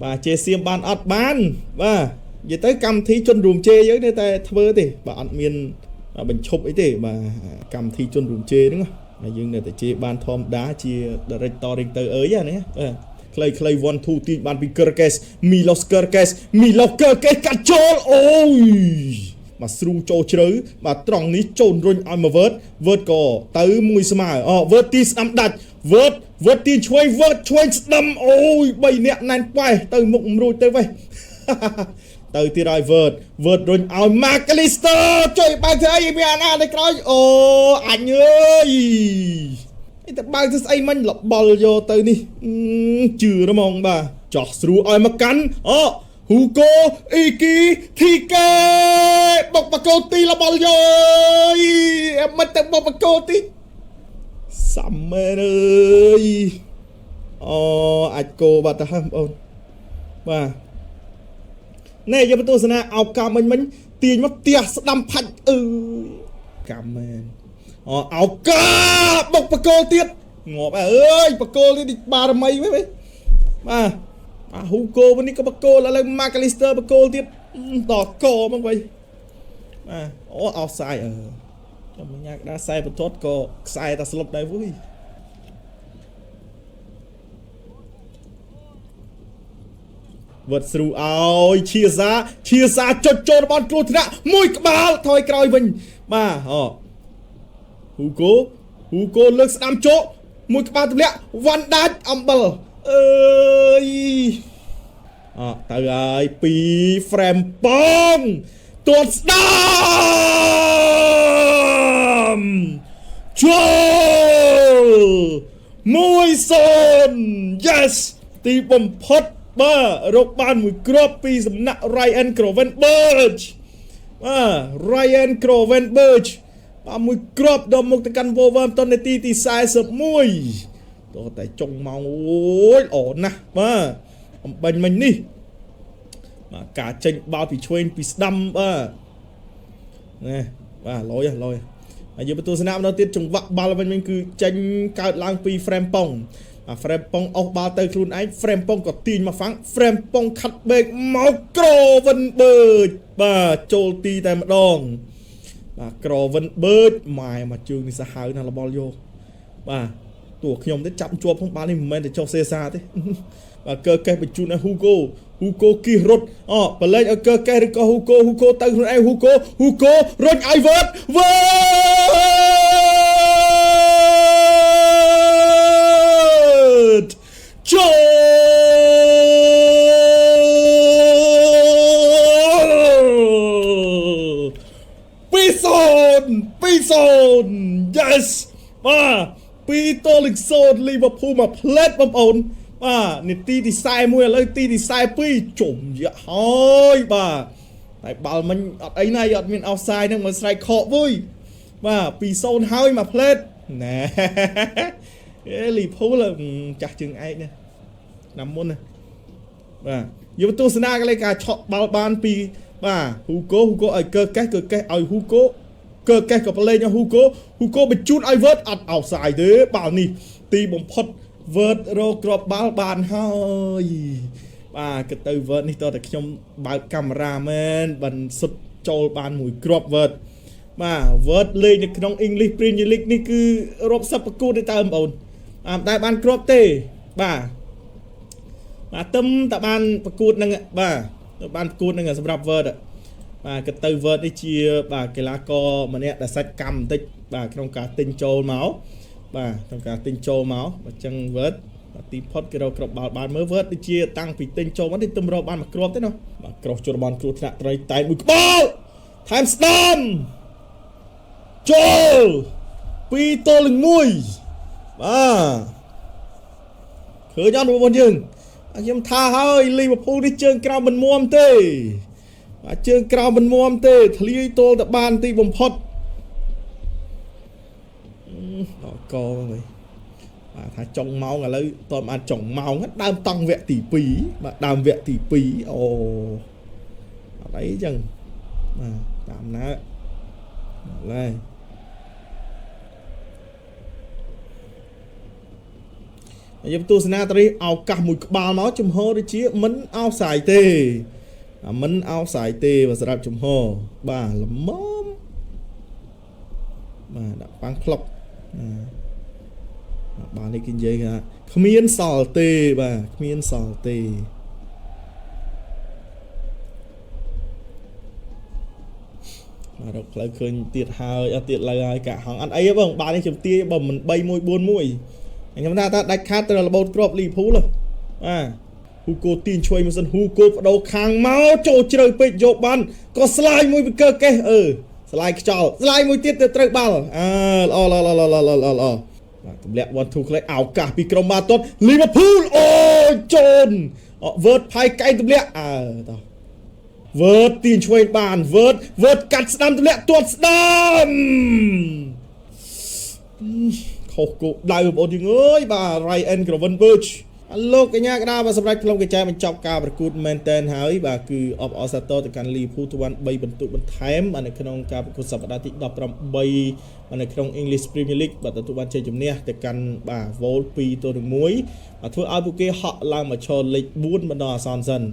បាទជេសៀមបានអត់បានបាទនិយាយទៅកម្មវិធីជនរួមជេយើងនៅតែធ្វើទេបាទអត់មានបញ្ឈប់អីទេបាទកម្មវិធីជនរួមជេហ្នឹងហើយយើងនៅតែជេបានធម្មតាជា director ទៅអើយណាបាទខ្លីខ្លី1 2ទាញបានពី Kerkes Milos Kerkes Milos Kerkes កាត់ចូលអូយបាទស្រូចូលជ្រៅបាទត្រង់នេះចូលរុញឲ្យមកវើតវើតក៏ទៅមួយស្មើអូវើតទីស្ដាំដាច់វើតវើតទីឆ្វេងវើតឆ្វេងស្ដាំអូយ3នាក់ណែនប៉ែសទៅមុខមិនរួចទៅវេះ ទៅទៀតហើយវើតវើតរុញឲ្យ Mac Allister ជួយបើកធ្វើអីមានអាណានៅក្រោយអូអញអើយអីទៅបើកទៅស្អីមិញលបល់យកទៅនេះជឿហ្មងបាទចោះស្រួឲ្យមកកាន់អូហ៊ូកូអ៊ីគីធីកេបុកបកោទីលបល់យកអមិនទៅបុកបកោទីសាំមែនអើយអូអាចគោបាត់ទៅហើយបងប្អូនបាទ ណែយកបន្ទស្សនាអោកាមិញមិញទាញមកផ្ទះស្ដាំផាច់អឺកម្មមែនអូអោកាបុកបកគោទៀតងាប់អើយបកគោទៀតបារមីវិញបាទបាទហ៊ូកូនេះក៏បកគោឥឡូវម៉ាកាលីស្ទ័របកគោទៀតតកមកវិញបាទអូអោសាយអឺចាំញ៉ាកដាខ្សែបន្ទាត់ក៏ខ្សែតាស្លុបដែរវើយ វត្តស្រូឲ្យឈៀសាឈៀសាចុចចូលរបស់គ្រោះថ្នាក់មួយក្បាលថយក្រោយវិញបាទអូហ៊ូកូហ៊ូកូលើកស្ដាំជក់មួយក្បាលទម្លាក់វ៉ាន់ដាច់អំបិលអើយអទៅហើយពី frame ប៉ងទាត់ស្ដាំចូល1-0 yes ទីបំផុតបាទរកបានមួយគ្រាប់ពីសំណាក់ Ryan Gravenberch បាទ Ryan Gravenberch បាទមួយគ្រាប់ដល់មុខទៅកាន់ Wolverhampton នាទីទី41តោះតែចុងម៉ោងអូយល្អណាស់បាទអំបញ្ញមិញនេះបាទការចេញបាល់ពីឆ្វេងពីស្ដាំបាទណែបាទលយលយហើយយើងបន្ទស្សនៈម្ដងទៀតចង្វាក់បាល់វិញវិញគឺចេញកើតឡើងពី frame ប៉ុងអា frame ប៉ុងអស់បាល់ទៅខ្លួនឯង frame ប៉ុងក៏ទាញមកហ្វាំង frame ប៉ុងខាត់បេកមកក្រវិនបឺចបាទចូលទីតែម្ដងបាទក្រវិនបឺចម៉ែមកជើងនេះសាហាវណាស់របល់យកបាទតួខ្ញុំទេចាប់ជាប់ផងបាល់នេះមិនមែនតែចុះសេសាទេបាទកើកេះបញ្ជូនឲ្យហ៊ូកូហ៊ូកូគីរត់អូបលែងឲ្យកើកេះឬក៏ហ៊ូកូហ៊ូកូទៅខ្លួនឯងហ៊ូកូហ៊ូកូរុញឲ្យវើតវើតចូល2-0 2-0 yes បាទ2-0លីវើពូលមកផ្លែតបងប្អូនបាទនាទីទី41ឥឡូវទីទី42ជុំយ៉ាក់ហើយបាទតែបាល់មិញអត់អីណាអត់មានអោសាយហ្នឹងមិនស្រែកខកវើយបាទ2-0ហើយមកផ្លែតណែអេលីភូលចាស់ជើងឯកណាឆ្នាំមុនណាបាទយកទស្សនាកលេការឆក់បាល់បានពីបាទហ៊ូកូហ៊ូកូឲ្យកើកេះកើកេះឲ្យហ៊ូកូកើកេះក៏ប្រឡែងឲ្យហ៊ូកូហ៊ូកូបញ្ជូនឲ្យវើតអត់អោសាយទេបាល់នេះទីបំផុតវើតរកគ្រាប់បាល់បានហើយបាទក៏ទៅវើតនេះតើតែខ្ញុំបើកកាមេរ៉ាមែនបានសុទ្ធចូលបានមួយគ្រាប់វើតបាទវើតលេងនៅក្នុង English Premier League នេះគឺរាប់សិបប្រកួតទេតើបងប្អូនអត់ដែលបានគ្រាប់ទេបាទបាទទឹមតបានប្រកួតនឹងបាទបានប្រកួតនឹងសម្រាប់ Word បាទក៏ទៅ Word នេះជាបាទកីឡាករម្នាក់ដែលសាច់កម្មបន្តិចបាទក្នុងការទិញចូលមកបាទក្នុងការទិញចូលមកអញ្ចឹង Word បាទទីផុតគេរកគ្រាប់បាល់បានមើល Word ដូចជាតាំងពីទិញចូលមកនេះទឹមរកបានមួយគ្រាប់ទេណោះបាទក្រោះជរបនគ្រោះថ្នាក់ត្រីតែមួយក្បាលថែមស្ដាំចូល2-1បាទឃើញអត់បងប្អូនយើងខ្ញុំថាហើយលីវើពូលនេះជើងក្រោមមិនមួមទេបាទជើងក្រោមមិនមួមទេធ្លាយទល់តែបានទីបំផុតដល់កវិញបាទថាចុងម៉ោងឥឡូវតើបានចុងម៉ោងដើមតង់វគ្គទី2បាទដើមវគ្គទី2អូអត់អីចឹងបាទតាមណាឡើយ យើងទស្សនាតនេះឱកាសមួយក្បាលមកចំហដូចជាមិនអោសាយទេមិនអោសាយទេបាទសម្រាប់ចំហបាទល្មមបាទដាក់ប៉ាំងផ្លុកបាទនេះគេនិយាយថាគ្មានសល់ទេបាទគ្មានសល់ទេបាទរកផ្លូវឃើញទៀតហើយអត់ទៀតលើហើយកាក់ហងអត់អីទេបងបាទនេះខ្ញុំទាយបើមិន3 1 4 1ខ្ញុំថាថាដាច់ខាតទៅរបូតគ្រាប់លីភូលបាទហ៊ូកូទាញឆ្វេងមកសិនហ៊ូកូបដូរខាងមកចូលជ្រៅពេកយកបានក៏ស្លាយមួយពីកើកេះអឺស្លាយខ្យល់ស្លាយមួយទៀតទៅត្រូវបាល់អើល្អល្អល្អល្អល្អល្អបាទទម្លាក់ 1 2 ខ្លីឱកាសពីក្រុមបាល់ទាត់លីវើពូលអូជូនវើតផៃកែងទម្លាក់អើតោះវើតទាញឆ្វេងបានវើតវើតកាត់ស្ដាំទម្លាក់ទាត់ស្ដាំខុសគោលដៅបងប្អូនយើងអើយបាទ Ryan Gravenberch លោកកញ្ញាកដាបាទសម្រាប់ក្នុងកញ្ចែបញ្ចប់ការប្រកួតមែនតែនហើយបាទគឺអបអរសាទរទៅកាន់ Liverpool ទៅបាន3បន្ទុកបន្ថែមបាទនៅក្នុងការប្រកួតសប្តាហ៍ទី18បាទនៅក្នុង English Premier League បាទទទួលបានជ័យជំនះទៅកាន់បាទ Wolves 2-1បាទធ្វើឲ្យពួកគេហក់ឡើងមកឈរលេខ4បណ្ដោះអាសន្នសិន។